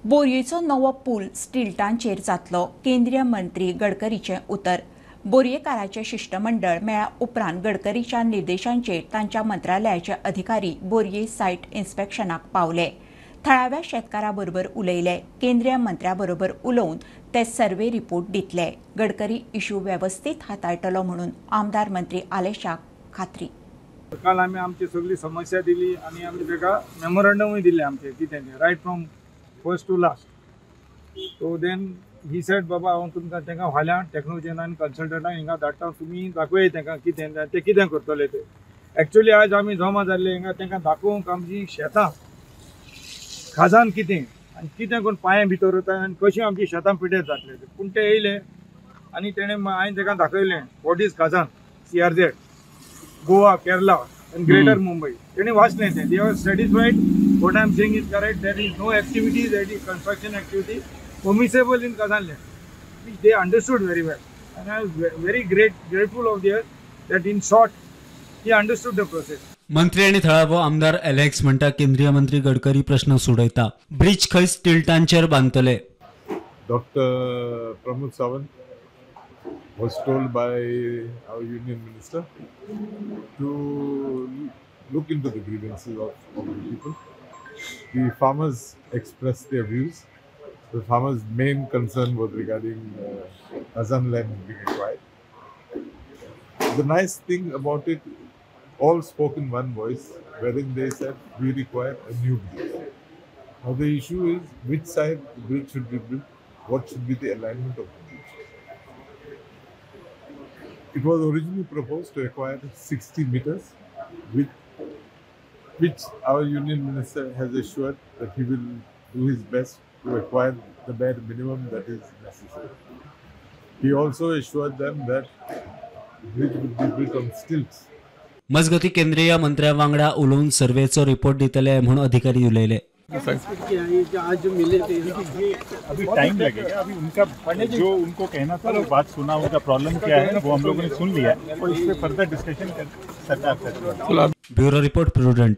बोरयेचो नवो पूल स्टिल्टांचेर जातलो, केंद्रीय मंत्री गडकरीचें उतर. बोरयेकाराचें शिश्टमंडळ मेळ्ळ्या उपरांत गडकरीच्या निर्देशांचेर तांच्या मंत्रालयाचे अधिकारी बोरये सायट इन्स्पेक्शनाक पावले. थळाव्या शेतकारां बरोबर उलयले. केंद्रीय मंत्र्या बरोबर उलोवन ते सर्वे रिपोर्ट दितले. गडकरी इशू वेवस्थीत हाताळटलो म्हणून आमदार मंत्री आलेशाक खात्री. काल आमी आमची सगळी समस्या दिली आनी आमी ताका मेमोरंडमूय दिलें आमचें कितें तें, right from first to last. So then he said, बाबा हांव तुमकां तांकां फाल्यां टॅक्नोलॉजीन आनी कन्सल्टंटांक हिंगा धाडटा, तुमी दाखोवया तांकां कितें ते कितें करतले ते. एक्चुअली आज आमी जमा जाल्ले हिंगा तांकां दाखोवंक आमची शेतां खाजान कितें आनी कितें करून पांये भितर वता आनी कशीं आमची शेतां पिड्यार जातले ते. पूण ते येयले आनी तेणें हांवें तांकां दाखयलें what is khazan, CRZ, Goa, Kerala and greater Mumbai. तेणी वाचलें तें. They are satisfied. What I am saying is correct. There is no activity, that is construction activity permissible in khazan land, which they understood very well, and I was very grateful of their that in short he understood the process. मंत्री आनी थळावो आमदार Alex म्हणटा केंद्रीय मंत्री गडकरी प्रश्न सोडयता. Bridge खंय स्टिल्टांचेर बांदतले. Doctor Pramod Sawant was told by our union minister to look into the grievances of the people. The farmers expressed their views. The farmers' main concern was regarding khazan land being acquired. The nice thing about it, all spoke in one voice, wherein they said, we require a new bridge. Now the issue is which side the bridge should be built, what should be the alignment of the bridge. It was originally proposed to acquire 60 meters, which our union minister has assured that he will do his best to acquire the bare minimum that is necessary. He also assured them that the bridge would be built on stilts. मजगती केंद्रीय मंत्र्या वांगडा उलोवन सर्वेचो report दितले म्हणून अधिकारी उलयले. अभी time लगेगा, अभी उनका जो उनको कहना था वो बात सुना, उनका प्रॉब्लम क्या है वो हम लोगों ने सुन लिया और इस पे फर्दर डिस्कशन सरकार करेगी. Bureau report, Prudent.